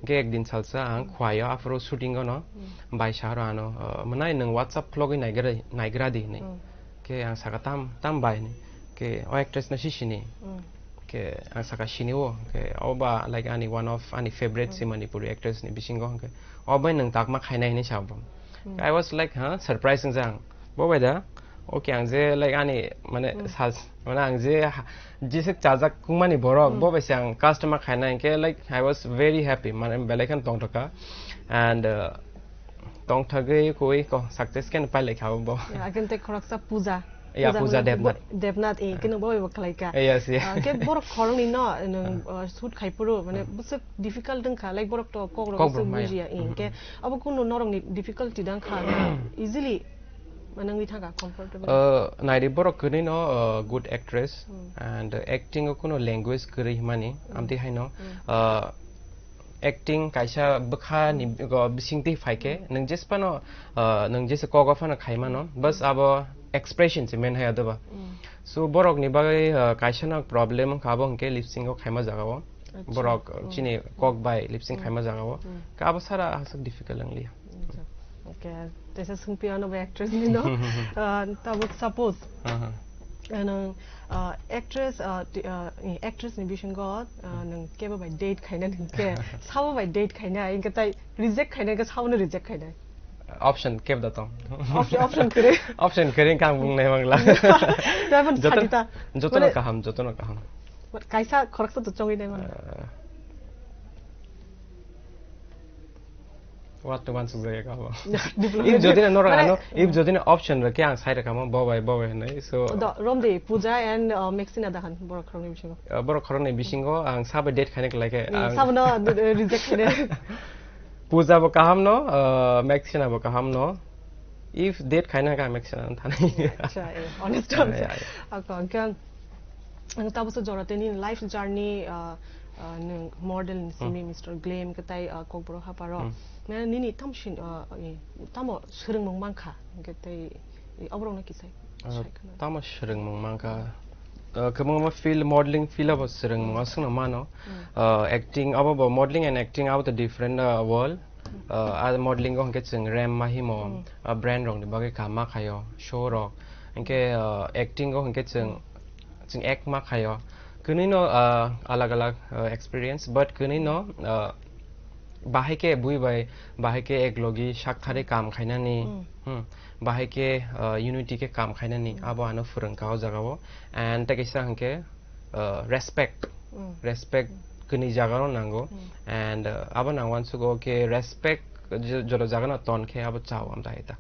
Hwnkhe ekdin salsa ang Hmm. Khwaio aphuru shooting ono Hmm. bai sahoro ano, uh, "Mwnai nwng WhatsApp khulogwi naigra, naigra di," hinwi. Hmm. Khe ang saka, "Tam, tam bai?" hinwi. Khe, "O actress no si sini?" Hmm. Khe ang saka, "Sini o." Khe, "O ba, like, ani one of ani favorite Hmm. si Manipuri actress ni bisingo," hwnkhe, "O bai nwng takma khainai?" hinwi sa bo. Hmm. I was like, huh, surprise wngsa ang. Bo bai da, okay, ang je, like, ani, mane, Hmm. sal-, mane, ang je, ha-, jese chajak kungmani borok, Hmm. bo bai se ang customer khaina, hwnkhe, like, I was very happy, mane, belai kheno tongthokha. And, uh, tongthogwi koi ko success khe pailai kha bo. Ya, akin tei khoroksa puja. Ya, Puja Puja wngkha Debnath. Bo-, Debnath, eh, khe nung bo bai bo khlai kha. Yes, yes. Ah, khe borok khoroknwi no, nung, Hmm. uh, shoot khai phuru, mane, Hmm. bwswk difficult wngkha, like, borok to kok rok Kok bwswk rok maya. bujiya, eh, Hmm. hwnkhe abo kunu norokni difficulty dang kha, na easily manangwi thangkha, comfortable? Uh, naidi borok kwrwi no, uh, good actress Hmm. and, uh, acting o kuno language kwrwi himani, Hmm. amtwi haino, Hmm. uh, acting kaisa bwkha ni Hmm. go bisingtwi phaikhe, Hmm. nwng jesphano, uh, nwng jesa kogo phano khaimano, Hmm. bas abo expression se men hai adoba. Hmm. So borok ni bagwi, uh, kaisa no problem wngkha, abo hwnkhe lip sync o khaima jaga o. Acha. Borok, uh, Hmm. chini Hmm. kok bai lip sync Hmm. khaima jaga o. Hmm. Ka abo sara aswk difficult wngli. Acha. Okay, teisa swngpi ano bai actress ni no. Ah, tabuk suppose. Aha. Ano, ah, actress, ah, ti-, ah, eh, actress ni bisingo, ah, Hmm. nwng kebo bai date khaina hwnkhe, sabo bai date khaina, hwnkhe tai reject khaina, hwnkhe sabo no reject khaina. Option kebo da tong. Option, option kwrwi. Option kwrwi wngkha ang bung nai mangla. Tei phano Joto, sadi ta. Joto no Mane kaham, joto no kaham. Kaisa khoroksa to chongwi nai mano. Ah. What to want to say ka bo. Diploma If jodi na norok Mane ano, if jodi na option rok khe ang sai rwkha mo, bo bai, bo bai hinwi. So Do, Romdi, Puja and, uh, Maxina dahan, borok khoroknwi bisingo. Uh, borok khoroknwi bisingo ang sabo date khaina khlai khe Ni ang sabono, uh, reject khaina. Puja bo kaham no, uh, Maxina bo kaham no. If date khaina ka Maxina thani. Acha, eh, honest Yeah, answer. yeah, yeah. Ako, ang khe ang tabukso jora tei nini life journey, uh, uh, nwng model ni simi Hmm. Mister Glam khe tai, uh, Kokborok haparo. Hmm. Na nini tam sin, uh, eh, tamo swrwngmung mankha, hwnkhe tei, eh, oborokno kisai Uh, sai khna. Tamo swrwngmung mankha. Uh, kwbangma field, modeling field abo swrwngmung Hmm. aswkno mano. Hmm. Uh, acting abo bo modeling and acting abo to different, uh, world. Hmm. Uh, a modeling o hwnkhe chwng ramp ma himo, Hmm. uh, brand rok ni bagwi kaham ma khaio, show rok. Hwnkhe, uh, acting o hwnkhe chwng, Hmm. chwng act ma khaio. Kwnwi no, uh, alag alag, uh, experience, but kwnwi no, uh, bahai khe bui bai, bahai khe eklogi sak thari kam khainani, Hmm. hmm, bahai khe, uh, unity khe kam khainani, Hmm. abo ano phwrwng kha o jaga o. And tei kaisa hwnkhe, uh, respect, Hmm. respect, Hmm. kwnwi jaga no nango. And uh, abo nang uansugo khe respect jo- joto jaga no ton khe abo chao amda hai ta.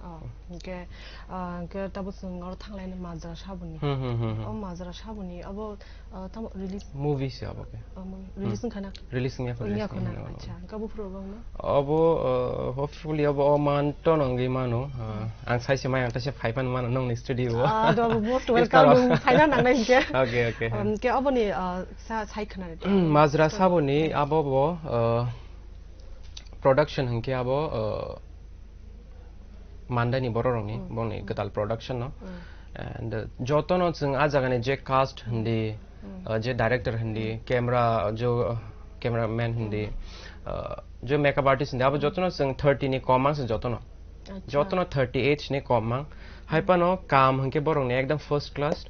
Oh, hwnkhe, ah, hwnkhe tabuk chwng oro thanglaini Majra Saboni. Hmm, hmm, hmm, hmm. O Majra Saboni abo, ah, tamo release, Movie se abo khe. Oh, movie. Release wngkha na? Release wngya kho, Wngya release kho na? Wngya kho. Acha, hwnkhe abo phuru wngno? Abo, uh, hopefully abo o man to nongwi mano. Uh, ang sai se mai ang taisa phai pan mano nongni studio o. Ah, do abo most Yes, welcome, taro. Nung phaina nangnai hwnkhe. Okay, okay. Um, ke aboni, ah, sa sai khna. Majra Saboni abo bo, uh, production hwnkhe abo, uh, Mandani bororokni, bongni kwtal production no. And uh, jotono chwng a jagani je cast hindi, uh, je director hindi, camera, jo, uh, cameraman hindi, uh, jo makeup artist hindi, abo jotono chwng thirty ni kom mang se jotono. Jotono thirty age ni kom mang. Hai phano kam hwnkhe borokni ekdom first class.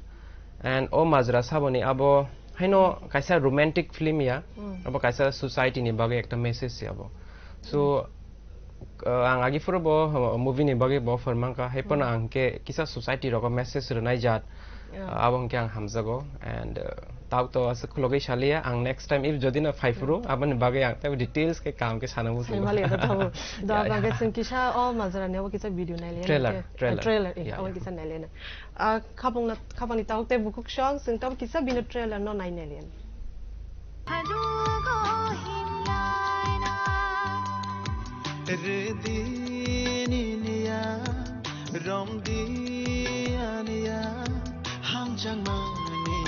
And o Majra Saboni abo haino kaisa romantic film ya. Abo kaisa society ni bagwi ekta message ya abo. So, uh, ang agi phuru bo, uh, movie ni bagwi bo phar mankha, hai phano ang khe kisa society rogo message rwnai jat, uh, abo hwnkhe ang hamjago. And uh, tabuk to aswk khulogwi saliya, ang next time if jodi no phai phuru, aboni bagwi ang tei details khe kaham khe sana muchungo. Saimali ata thabu. Da Yeah, bagwi yeah. Chwng kisa o Majra ni abo kisa video nailiya Trailer, nang khe. Trailer. Trailer, eh, Yeah, abo yeah. Kisa nailiya nang. Ah, khapangna, khapangni tabuk tei bukhuk song, chwng tabuk kisa bini trailer no nai nailiya nang. Hadugo himlaina. Rwdini niya, romdi aniya, hamjakmani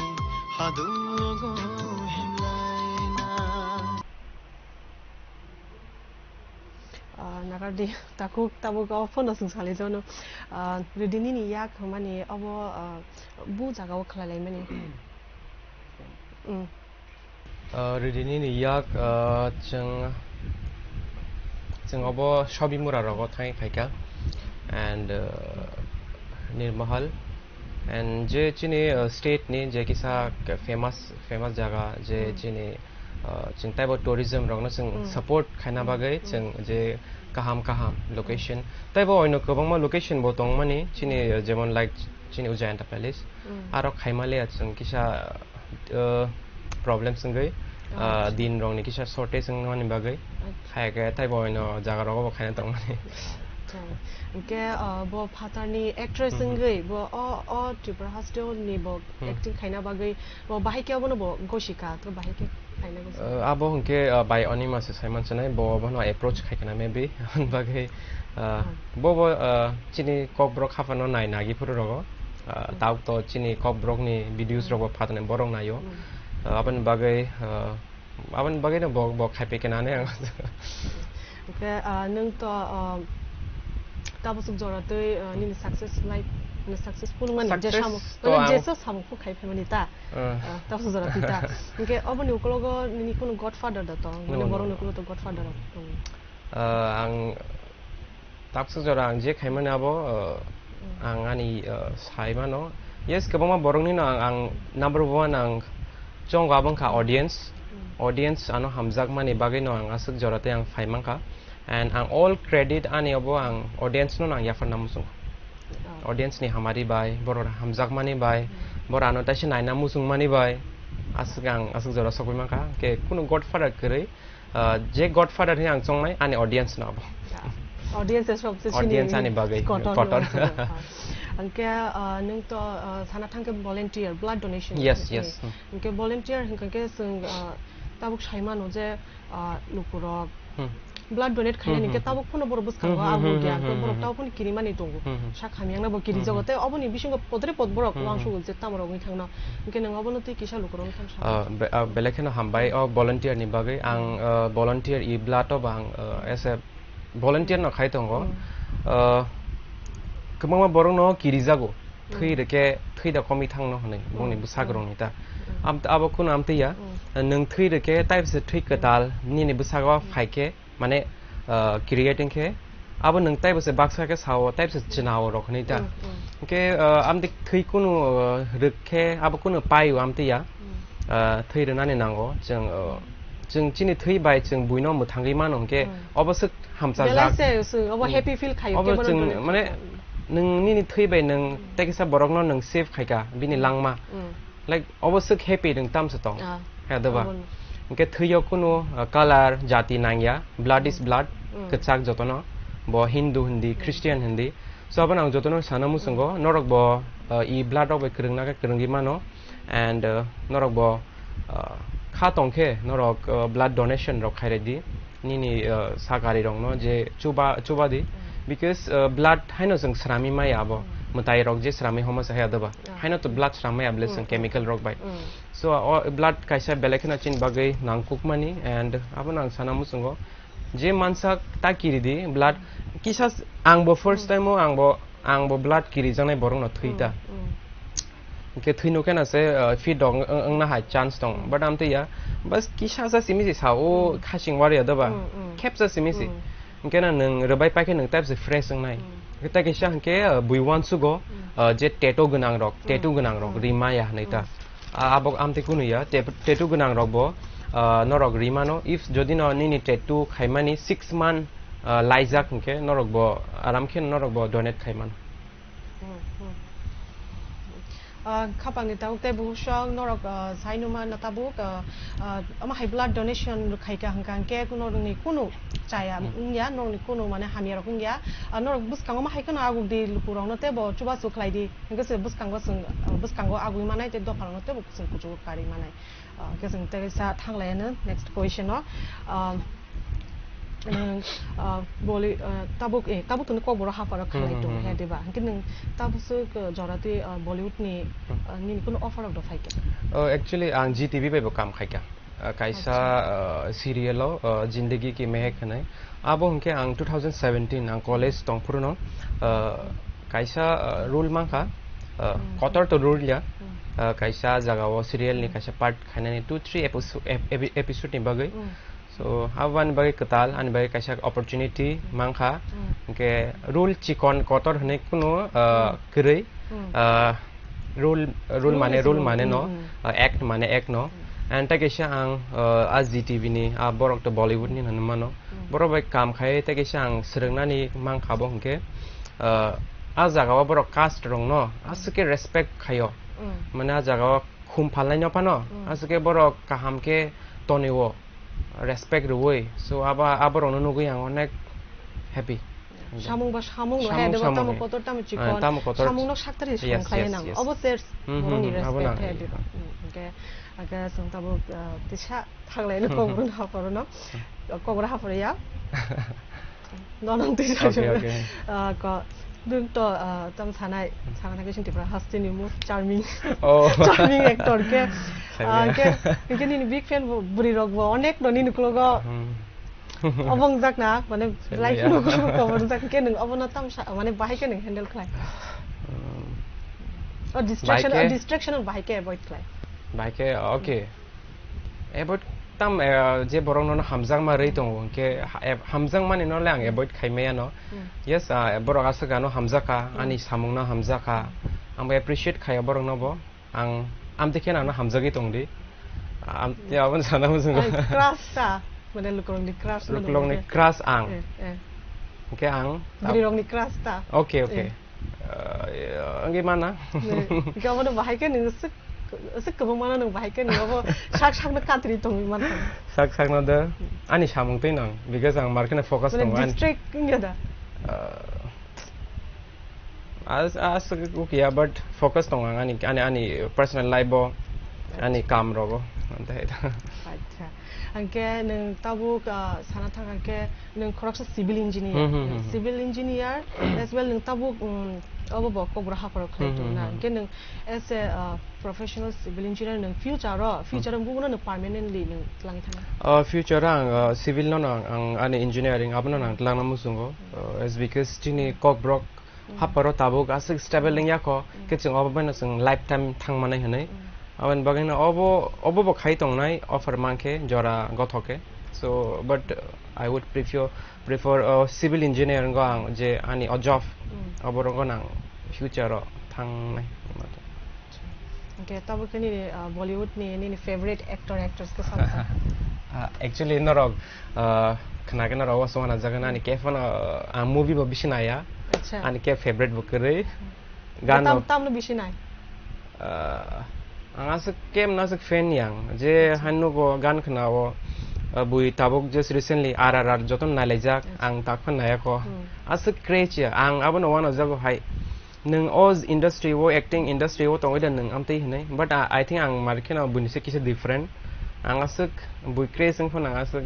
hadugo himlaina. Ah, nagardi, takhuk tabuk o phone no chwng salai jano. Ah, rwdini ni yak hwnmani obo, ah, bu jaga o khlai laimani. Mm. Uh, rwdini ni yak, uh, chwng, chwng obo Sobimura rogo thangwi phaikha and, uh, Nirmahal and je chini, uh, state ni je kisa famous, famous jaga je chini, uh, chwng taibo tourism rokno chwng support khaina bagwi chwng je kaham kaham location taibo oino kwbangma location bo tongmani chini, uh, jemon like chini Ujayanta Palace. Aro khaimaliya chwng kisa, uh, problems wngwi, uh, din rokni kisa shortage wngmani bagwi khaya khe taibo oino jaga rogo bo khaina tongmani. Acha. Hwnkhe, uh, bo phatarni actress wngwi bo o, o Tripura hasteo ni bo acting khaina bagwi bo bahai khe obono bo gosi kha, to bahai khe khaina gosi. Uh, abo hwnkhe, uh, bai Anima se saiman sanai, bo bono approach khai khna maybe, aboni bagwi, uh, bo bo, uh, chini kokborok haphano nai nagi phuru rogo. Ah, tabuk to chini kokborokni videos rok bo phatani borok naio. Ah, aboni bagwi, ah, aboni bagwi no bo, bo khai paikhana ang. Hwnkhe, ah, nwng to, ah, tabuk jora twi, ah, nini success life, nini successful mani je Success samung, to mane ang jesa samung phu khai phaimani ta. Ah. Ah, tabuk jora twi ta. Hwnkhe oboni ukulogo nini kunu godfather da to, mane No, no, borokni no. Ukulogo to godfather rok tongo. Ah, ang tabuk jora ang je khaimani abo, uh, ang ani, uh, saimano. Yes, kwbangma borokni no ang, ang number one ang chongo abo wngkha audience. Audience ano hamjakmani bagwi no ang aswk jora tei ang phai mankha. And ang all credit ani obo ang audience no ang yapharna muchungo. Audience ni hamari bai, borok hamjakmani bai, borok ano taisa naina muchungmani bai, aswk ang aswk jora sokwi mankha. Khe kunu godfather kwrwi, Ah, je godfather hwnwi ang chongnai ani audience no abo. Audience se sobse Audience chini ani bagwi kotor kotor. Hwnkhe, ah, nwng to, ah, sana thangkhe volunteer, blood donation. Yes, yes. Hwnkhe volunteer hwnkhe chwng, ah, tabuk saimano je, ah, lukurok blood donate khainani hwnkhe tabuk phano borok bwskango abo gyan to borok tabuk phano kirimani tongo. Sak hamyangno bo kirijago tei oboni bisingo podre pod borok uansukgo je tamo rok wngwi thangno. Hwnkhe nwng obono tei kisa lukurok wngkha. Ah, be-, ah, belai kheno hambai o volunteer ni bagwi. Ang, ah, volunteer i blood o bo ang, ah, as a volunteer no khai tongo. Ah, kwbangma borok no kirijago. Thwi rwkhe thwi da komwi thangno hwnwi bongni bwsarok ni ta. Am-, abo kheno amtwi ya. Nwng thwi rwkhe taibo se thwi kwtal nini bwsarok phaikhe mane, ah, creating khe abo nwng taibo se baksa khe sao, taibo se chinao rok hwnwi ta. Hwnkhe, ah, amtwi thwi kunu, ah, rwk khe abo kunu pai o amtwi ya. Ah, thwi rwnani nango. Chwng, ah, chwng chini thwi bai chwng buino mwthangwi mano hwnkhe obo swk hamchajak. Belai se, se, obo happy feel khayo, obo kebono chwng, mane, nwng nini thwi bai nwng tei kisa borokno nwng save khaika, bini langma. Like, obo swk happy nwng tamsa tong. Ah, he, doba? Obo no. Hwnkhe thwio kunu, uh, color, jati nangya, blood is blood, kwchak jotono, bo Hindu hindi, Christian hindi. So, abono ang jotono sana muchungo, norok bo, uh, i blood rok bai kwrwngna khe kwrwngwi mano, and, uh, norok bo, uh, kha tongkhe, norok, uh, blood donation rok khairedi, nini, uh, sakarirokno je chuba, chubadi, because, uh, blood haino chwng srami maya abo, mwtai rok je srami homo se haya doba, haino to blood srami maya bole chwng chemical rok bai. So, o blood kaisa belai kheno chini bagwi nangkukmani, and abono ang sana muchungo je mansa ta kiridi blood kisa s-, angbo first time o angbo, angbo blood kirijaknai borokno thwi ta. Hwnkhe thwino khe na se, uh, fit dong wng-, wngna hai chance tong, but amtwi ya bas kisa sa simi si sa o khasing wari ya doba, khepsa simi si. Hwnkhe na nwng rwbai paikhe nwng type se fresh wngnai. Hwnkhe ta kisa hwnkhe, uh, bui uansugo, uh, je tattoo gwnang rok, tattoo gwnang rok rima ya hwnwi ta. Ah, abo amtwi kunu ya, te-, tattoo gwnang rok bo, ah, norok rimano. If jodi no nini tattoo khaimani six month, ah, laijak hwnkhe norok bo aram khe norok bo donate khaimano. Hmm, hmm. Ah, khapangni tabuk tei buhusong norok, ah, sainuma no tabuk, ah, ah, omo hai blood donation khaika hwnkha hwnkhe norokni kunu chaya wngya, norokni kunu mane hamya rok wngya. Ah, norok bwskango ma hai kheno aguk di lukurokno tei bo chubachu khlai di. Hwnkhe se bwskango chwng, ah, bwskango agui manai tei dopharokno teibo chwng kuchugo karwi manai. Ah, hwnkhe chwng tei kaisa thanglaiano next question o. Ah, nwng, ah, Bolly-, ah, tabuk, eh, tabuk tongni Kokborok hapharo khlai tong he diba? Hwnkhe nwng tabuk se, ah, jora twi, ah, Bollywood ni, ah, nini kunu offer rok do phaikha? Oh, actually, ang G T V bai bo kam khaikha. Ah, kaisa, ah, serial o, ah, Zindagi Ki Mehek hwnwi. Abo hwnkhe ang two thousand seventeen ang college tongphuru no, ah, kaisa, ah, role mankha, ah, kotor to role ya, ah, kaisa jaga o serial ni kaisa part khainani two three episo-, ep-, epi-, episode ni bagwi. So, abo ani bagwi kwtal, ani bagwi kaisa opportunity mankha. Hwnkhe role chikon kotor hwnwi kunu, ah, kwrwi, ah, rule, rule mane rule mane no, ah, act mane act no. And tei kaisa ang, ah, a G T V ni, ah, borok to Bollywood ni hwnwi mano. Borok bai kam khai tei kaisa ang swrwngnani mankha bo hwnkhe, ah, a jaga o borok caste rok no aswk khe respect khaio. Mane a jaga o khum phalnai no phano aswk khe borok kaham khe tonio. Respect rwui. So, abo, aborokno nugui ang onek happy. Samung ba samung no, samung, he, debo samung tamo he. Kotor, tamo chikon. Ah, tamo kotor. Samung no sakthari yes, song khlai yes, nang. Yes. Obo ser, hmm, borokni hmm, hmm, abo respect nang. He, debo. Hmm, okay. Aga song tabo, ah, tisa thaglai no Kokborok hapharo no. Kokborok hapharo ya. Nonong twi okay, okay. Ah, ko, dun to, ah, tam sanai, sanai ke sing Tripura hasteni most charming, oh, charming actor ke. Ah, ke, ke nini big fan bo, buri rok bo, onek no nini kulogo. Hmm. Obong jak na, mane, like ya. Kulogo, obong jak ke nung, obo no tam sa, mane, bahai ke nung handle khlai. Hmm. Oh, distraction, bahai ke, oh, distraction bahai ke avoid khlai. Bahai ke, okay. Avoid tam, eh, je borok nono hamjakma rwi tongo, hwnkhe ha-, eh, hamjakmani no le ang avoid khaimaya no. Hmm. Yes, ah, borok aswk ano hamjakha, hmm, ani samung no hamjakha. Ang bo appreciate khaio borok no bo. Ang amtwi khe ano hamjagwi tong di. Am-, hmm, ya, aboni sana muchungo. Ai, crush ta. Mane lukurokni crush no lukurokni hwnkhe. Crush ang. Eh, eh. Hwnkhe ang. Bwrwirokni crush ta. Okay, okay. Eh. Ah, ya, wngwi mana. Hwnkhe obono bahai khe nwng swk, swk kwbangmano nwng bahai khe nwng obo sak sakno katri tongwi mankha. Sak sakno de ani samung twi nang, because ang markhe focus tongo ani. Distract wngya da? Ah, as, as ukiya, but focus tongo ang ani, ani, ani personal life o, ani kam rogo. Ante hai da. Acha. Hwnkhe nwng tabuk, ah, sana thang hwnkhe nwng khoroksa civil engineer. Hmm, hmm, hmm, hmm. Civil engineer, as well nwng tabuk, um, obo bo Kokborok hapharo khlai hmm, hmm, tong na. Hmm. Hwnkhe nwng as a, ah, professional civil engineer nwng future o, hmm, future o bukuno nwng permanently nwng twlangwi thangna? Ah, future o ang, ah, civil no ang, ang ani engineering abono ang hmm, twlangna muchungo. Hmm. Ah, as because chini Kokborok hmm, hapharo tabuk aswk stable hmm, wngya kho, hmm, khe chwng obo bai no chwng lifetime thang manai hwnwi. Hmm. Aboni bagwi no obo, obo bo khai tongnai offer mankhe jora gothok khe. So, but, uh, I would prefer, prefer, uh, civil engineer wngkha ang je ani o job, hmm, obo rwngkha ang future o thangnai. Hwnkhe tabuk khe nini, uh, Bollywood ni nini favorite actor, actress khe sob kha? Ah, actually, norok, ah, khna khe norok o songna jaga nani khe phano, ah, ang movie bo bisi naya. Acha. Ani khe favorite bo kwrwi. Hmm. Gan tam, no tam no bisi nai? Ah, Ang aswk kem no aswk fan yang, je han nugo gan khna o, uh, bui tabuk just recently R R R joto nailaijak, ang tak phan naiya kho. Hmm. Aswk craze ya, ang abono wano jago hai. Nwng o industry o, acting industry o tongwi da nwng amtwi hinwi, but I, I think ang mar kheno buini se kisa different. Ang aswk bui craze wng phano ang aswk.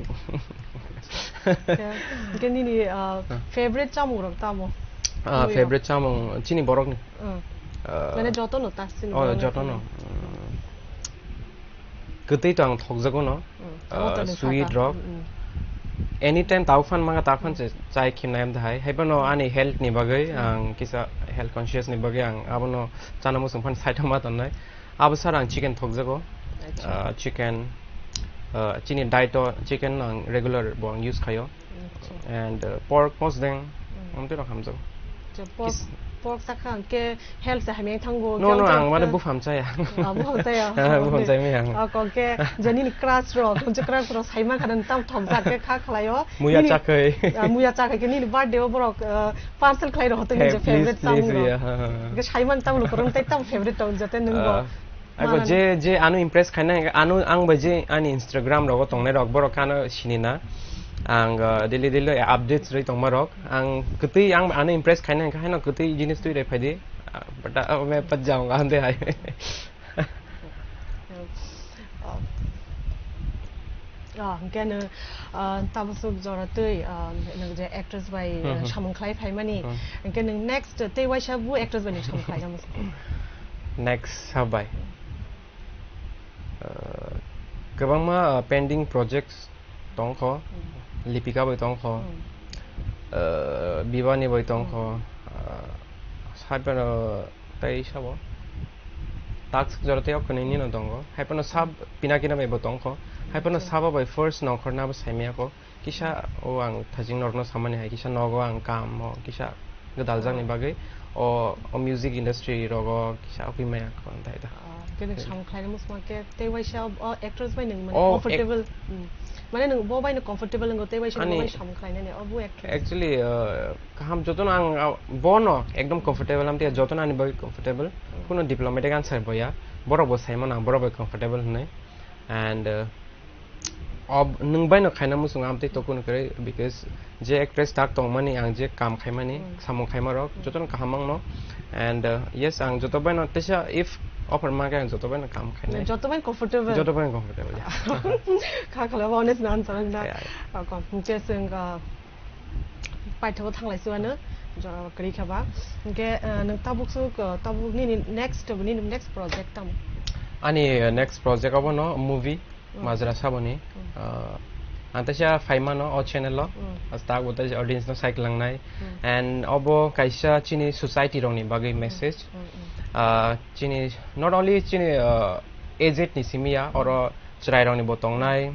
Ya, hwnkhe nini, uh, favorite chamung rok tamo? Ah, favorite chamung chini borok ni. Hmm. Ah. Mane jotono ta sini. Oh, borok jotono. Hmm. Kwtwi to ang thokjago no. Hmm. Ah, sweet rok. Hmm, hmm. Anytime tau phan manga ta phan se chai khim nai am dahai. Hai phano ani health ni bagwi, hmm, ang kisa health conscious ni bagwi ang abono chana muchung phan side o ma tonnai. Abo sar ang chicken thokjago. Acha. Ah, chicken, ah, chini diet o chicken ang regular bo ang use khaio. Acha. And, uh, pork mosdeng, hmm, amtwi rok hamjago. Acha, pork, kis- pork sakha hwnkhe health se hamya thango. No, no, ang mane buphang chaya. Ah, buphang chaya. Ah, buphang chaya maya ang. Ah, kok khe je nini crush rok, hwnse crush rok saima khana tam thok jak khe kha khlaio. Muya nini, chakhai. Ah, muya chakhai khe nini birthday o borok, ah, parcel khlai rok hoto. Hey, nini je please, favorite please, chamung rok. Yeah, ha, ha, ha. Hwnkhe saimani tamni kwrwng tei tam favorite tong jate nwng bo. Ah, Ako manani. Je, je ano impress khaina hwnkhe, ano ang bai je ani Instagram rogo tongnai rok, borok khe ano sini na. Ang, uh, daily, daily updates rwi tongma rok. Ang kwtwi ang ano impress khaina hwnkhe, haino kwtwi jinis twi rwi phaidi. Ah, but, uh, me pat jaung, ang de hai. Ah, hwnkhe no, ah, tabuk swk jora twi, ah, nwng je actress bai, hmm, ah, hmm, samung khlai phaimani. Hmm. Hwnkhe nwng next tei waisa bu actress bai nwng samung khlai nang muchung? Next sab bai. Uh, kwbangma, uh, pending projects tongkho, hmm, Lipika bai tongkho, hmm, uh, Bibani bai tongkho, hmm, uh, saibano tei sabo task jora tei okoni nino tongo. Haiphano sab, hmm, Pinakina bai bo tongkho. Haiphano, acha, sabo bai first nongkhorna bo saimaya kho. Kisa o ang thajing norokno samani hai, kisa nogo ang kam o, kisa gwdaljakni bagwi o, o music industry rogo kisa ugwi maya kho, antai da. Ah, khe nwng samung khlaina muchungma khe tei waisa o actress bai nwng mane o, comfortable, mm, mane nwng bo bai no comfortable wngo tei waisa ani bo bai samung khlainani o bo actress. Actually, uh, kaham jotono ang, uh, bono ekdom comfortable amtwi jotono ani bagwi comfortable. Mm. Kuno diplomatic answer bo ya. Borok bo saimano ang borok bai comfortable hinwi. And, uh, Ob-, nwng bai no khaina muchung amtwi tokun kwrwi, because je actress tak tongmani, ang je kam khaimani, hmm, samung khaima rok, hmm, jotono kaham wngno. And, uh, yes, ang joto bai no teisa if offer ma khe ang joto bai no kam khainai. Joto bai comfortable. Joto bai comfortable, yeah. Kha khala ba honest na answer wngna. Yeah, yeah. Ah, kom. Hwnkhe chwng, ah, paithago thanglai chuano, jora kwrwi kha ba. Hwnkhe, ah, nwng tabuk swk, ah, tabuk nini next, nini next project tamo? Ani, uh, next project obo no movie. Mm. Majra Saboni. Mm. Ah, ang teisa phaimano o channel o. Mm. As tak bo teisa audience no cycle langnai. Mm. And obo kaisa chini society rokni bagwi, mm, message. Mm, mm. Ah, chini, not only chini, ah, aged ni simi ya, mm, oro chwrai rokni bo tongnai,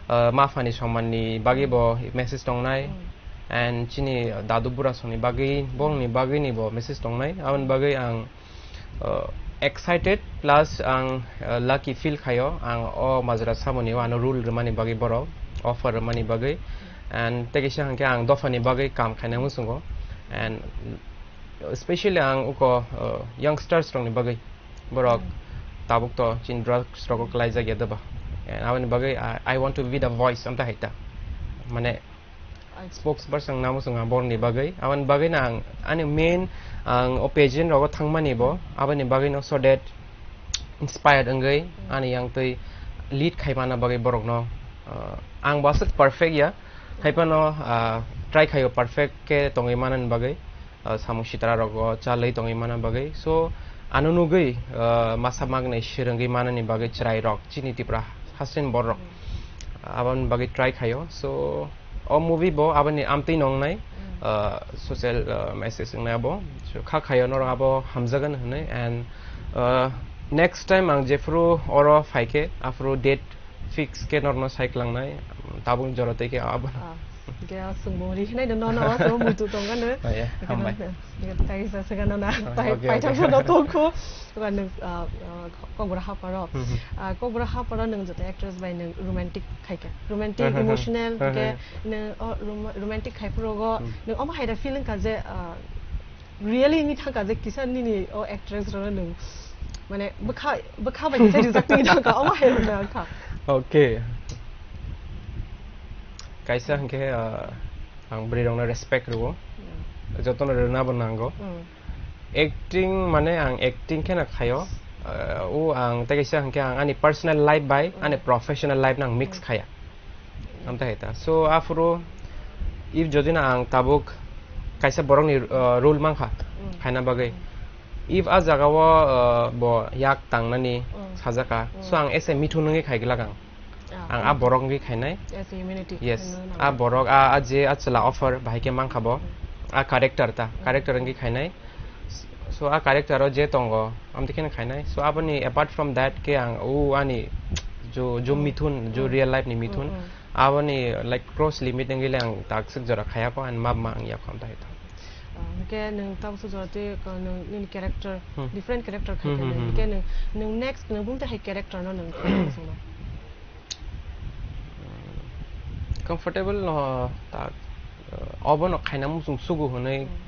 ah, ma phani soman ni bagwi, mm, bo message tongnai. Mm. And chini dadu bura songni bagwi, bongni bagwi ni bo message tongnai. Aboni bagwi ang uh, excited plus ang, uh, lucky feel khaio, ang o Majra Saboni o ano role rwmani bagwi borok, offer rwmani bagwi, and tei kisa hwnkhe ang dophani bagwi kam khainai muchungo, and especially ang uko, uh, youngsters rokni bagwi borok, hmm, tabuk to chini drugs rogo klaijak ya doba, and aboni bagwi I, I want to be the voice amta hai ta, mane spokesperson namo chwng ang borokni bagwi. Aboni bagwi no ang ani main ang o pageant rogo thangmani bo, aboni bagwi no so that inspired wngwi ani yang twi lead khai mana bagwi borokno, ah, ang bo aswk perfect ya, hai phano, ah, try khaio perfect khe tongwi manani bagwi. Ah, samung sitra rogo chalwi tongwi mana bagwi. So, ano nugwi, ah, masa magnai swrwngwi manani bagwi chwrai rok, chini Tripura hasteni borok. Aboni bagwi try khaio. So, o movie bo aboni amtwi nongnai, ah, social, ah, message wngnai abo. So, kha khaio norok abo hamjagan hwnwi. And, ah, next time ang jephuru oro phaikhe, aphuru date fix khe norno cycle langnai, tabuk jora tei khe abo. Ah, khe ah, chwngbo ri khnai no, no, no, chwngbo muitu tong gano. Oh, yeah, hambai. Khe tai sa se gano na, oh, pai, okay, pai okay. Thang no tong kho. Ba nung, ah, ah, Kokbra Haparo. Hmm, hmm. Ah, Kokbra Haparo nung joto actress bai nung romantic khai kha. Romantic, hmm, hmm, hmm, emotional, hmm, khe hmm, nung, oh, rom-, romantic khai phuru go, hmm, nung omo hai da feeling kha je, ah, really wngwi thangkha je kisa nini o actress rokno nwng Mane bwkha, bwkha bai kisa rijak twi thangkha, omo hai rwna wngkha. Okay. Kaisa hwnkhe, ah, ang bwrwi rokno respect rwo. Yeah. Jotono rwna bo nango. Mm. Acting mane ang acting kheno khaio. Ah, o ang tei kaisa hwnkhe ang ani personal life bai Mm. ani professional life no ang mix Mm. khaya. Amtahai ta. So, aphuru if jodi no ang tabuk kaisa borokni, uh, role mankha, Mm. khaina bagwi. Mm. If a jagao, uh, bo yak tangnani Mm. sajaka, Mm. so ang as a mithun wngwi khaiglak ang. Ah, Ang a mm. borok wngwi khainai. As a humanity Yes, khaina a nango. borok, a, a je a chwla offer bahai khe mankha bo. Mm. A character ta, Mm. character wngwi khainai. So, a character o je tongo, amtwi kheno khainai. So, aboni apart from that khe ang o ani jo, jo Hmm. mithun, jo Hmm. real life ni mithun, Hmm, hmm. aboni, like, cross limit wngwi le ang takswk jora khaya kho, ani map ma ang yakho amtwi hai tong. Ah, hwnkhe nwng tabuksa jora twi, uh, nwng nini character, Hmm. different character khai Hmm, khe hmm, nwng, hmm, hwnkhe hmm. nwng, nwng next nwng bumtwi hai character no nwng khaina muchungno? Comfortable no, tak, uh, obo no khaina muchung sugu hwnwi Hmm.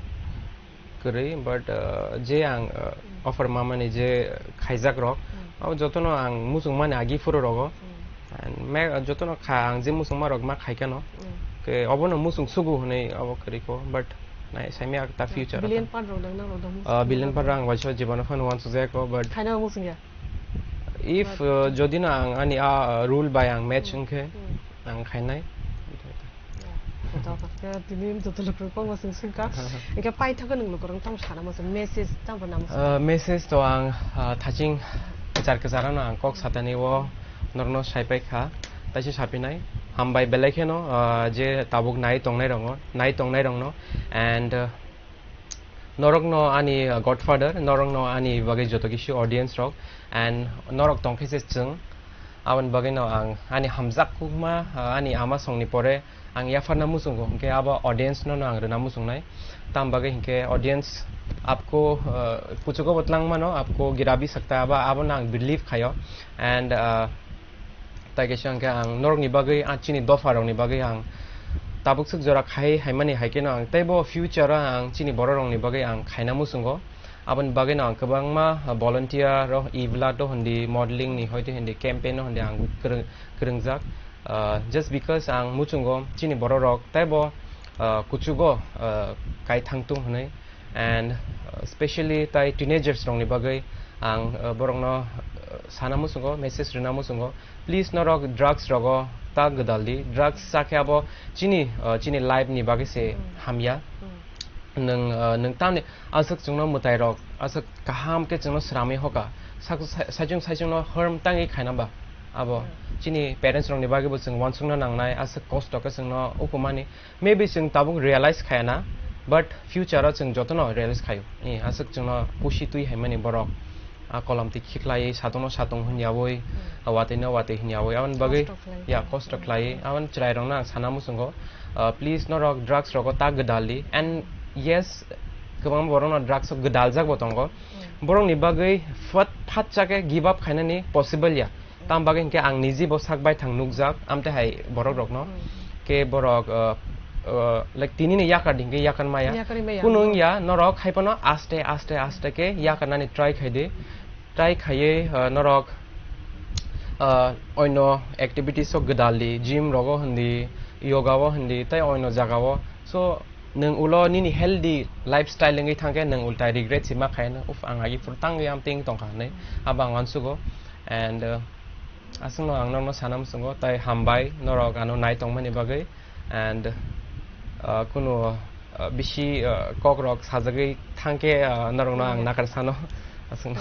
kwrwi, but, uh, je ang, uh, Hmm. offer mamani je khaijak rok, Hmm. abo jotono ang muchung mani agi phuru rogo. Hmm. And me-, jotono kha ang je muchung ma rok ma khai khe no. Hmm. Ke obo no muchung sugu hwnwi abo kwrwi kho, but nai saimya ta future Billion ta. Part rok dang na rok dang Uh, muchung billion ma part rok. Rang waisa jibon phano wansuk jaya kho, but Khaina muchung ya? If, But uh, jodi no ang ani a, uh, rule bai ang match Hmm. wngkhe, Hmm. ang khainai. Ya, joto khe tini joto lukurok kokno swng swngkha. Hwnkhe paithakgwi nwng lukurok tamo sana muchung, message tamo na muchung? Uh, message to ang, uh, thaching kwchar kwchar no ang kok satani o norokno saipai kha, taisa sapinai. Hambai belai kheno, uh, je tabuk nai tongnai rokno, nai tongnai rokno, and, uh, Norokno ani, uh, godfather, norokno ani bagwi joto kisu audience rok, and norok tongkhe se chwng, aboni bagwino ang ani hamjak kukma, uh, ani ama songni pore ang yapharna muchungo, hwnkhe abo audience no, no ang rwna muchungnai. Tam bagwi hinkhe audience apko, uh, kuchugo bo twlang mano, apko gira bi sakta aba, abono ang believe khaio, and, uh, Tai kaisa hwnkhe ang norokni bagwi, ah, chini dopha rokni bagwi ang tabuk swk jora khai haimani hai kheno ang teibo future o ang chini borok rokni bagwi ang khaina muchungo. Aboni bagwino ang kwbangma volunteer o, e-blood o hindi, modeling ni hoite hindi, campaign o hindi ang kwrwng-, kwrwngjak. Ah, just because ang muchungo chini borok rok teibo, ah, kuchugo, ah, kai thangtung hwnwi. And, uh, specially tai teenagers rokni bagwi ang, uh, borokno, uh, sana muchungo, message rwna muchungo, please norok drugs rogo ta gwdal di, drugs cha khe abo chini, uh, chini life ni bagwi se Mm. hamya. Mm. Nwng, uh, nwng tamni aswk chwngno mwtai rok aswk kaham khe chwngno sramwi hoka, sak-, sa-, saichung saichungno harm tangwi khaina ba abo Mm. chini parents rokni bagwi bo chwng uansukna nangnai, aswk kosto khe chwngno uphumani. Maybe chwng tabuk realize khaya na, but future o chwng jotono realize khaio. Ni aswk chwngno pusi twi haimani borok. A kolam twi khiklaiwi satungno satung hwnyawi, Hmm. a watwi no watwi hwnyawi. Aboni bagwi, Kosto khlai. Ya, kosto Hmm. khlaiwi. Aboni chwrairokno ang sana muchungo, uh, please norok drugs rogo ta gwdal di. And yes, kwbangma borokno drugs o gwdaljak bo tongo. Hmm. Borokni bagwi phat, phatsa khe give up khainani possible ya. Tam bagwi hinkhe ang niji bo sak baithang nukjak, amtwi hai borok rokno. Hmm. Khe borok, uh, uh, like, tinini yakar di hinkhe yakar maya. Yakar maya. Kunu wngya, norok hai phano aste, aste, aste khe yakarnani try khai di. Try khaiwi, uh, norok, uh, oino activities o gwdal di, gym rogo hindi, yoga o hindi, tei oino jagao. So, nwng ulo nini healthy lifestyle wngwi thangkhe nwng ulta regret se ma khaino, "Uf, ang agi phuru tangwi amtwi wng tongkha," hinwi abo ang uansugo. And, uh, aswkno ang norokno sana muchungo, tai hambai norok ano nai tongmani bagwi. And, uh, kunu, uh, bisi, uh, kokrok sajagwi thangkhe, uh, norokno ang Hmm. nakar sano. Aswkno.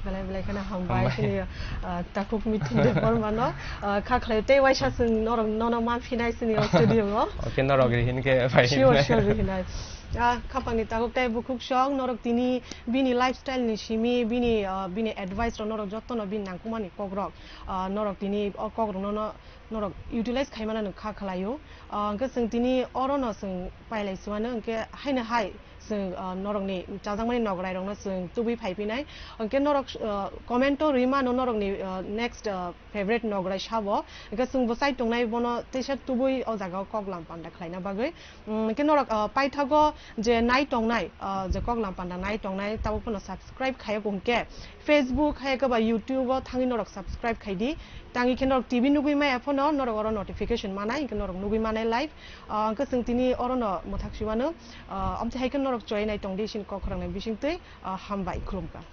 Belai belai kheno hambai Hambai. Chini, uh, takhuk Mithun Debbarmano, uh, kha khlai tei waisa chwng norok nono ma phinai chini o stadium o. Okay, norok rihin khe bai Sure, hinai. Sure, rihinai. Ah, khapangni takhuk tei bukhuk song norok tini bini lifestyle ni simi, bini, uh, bini advice rok norok jotono bini nangkukmani kokrok, uh, norok tini o kokrok nono norok utilize khaimano nwng kha khlaio. Ah, hwnkhe chwng tini orono chwng pailai chumano hwnkhe haino hai Chwng, ah, norokni chajakmani nograirokno chwng tubui phaiphinai. Hwnkhe norok, ah, comment-o rwi mano norokni, ah, next, ah, favorite nograi sabo. Hwnkhe chwng bwsai tongnai bono teisa tubui o jagao koklam panda khlaina bagwi. Mm, hwnkhe norok, ah, paithago je nai tongnai, ah, je koklam panda nai tongnai tabuk phano subscribe khaiya hwnkhe Facebook hai khe ba YouTube-o thangwi norok subscribe khaidi. Tangwi khe norok T V nugwi maya phano norok oro notification manai, hwnkhe norok nugwi manai live. Ah, hwnkhe chwng tini orono mwthak siwano, ah, amtwi hai khe norok chwrainai tongdi, isini kok khorang nai bisingtwi, ah, hambai, khulumkha.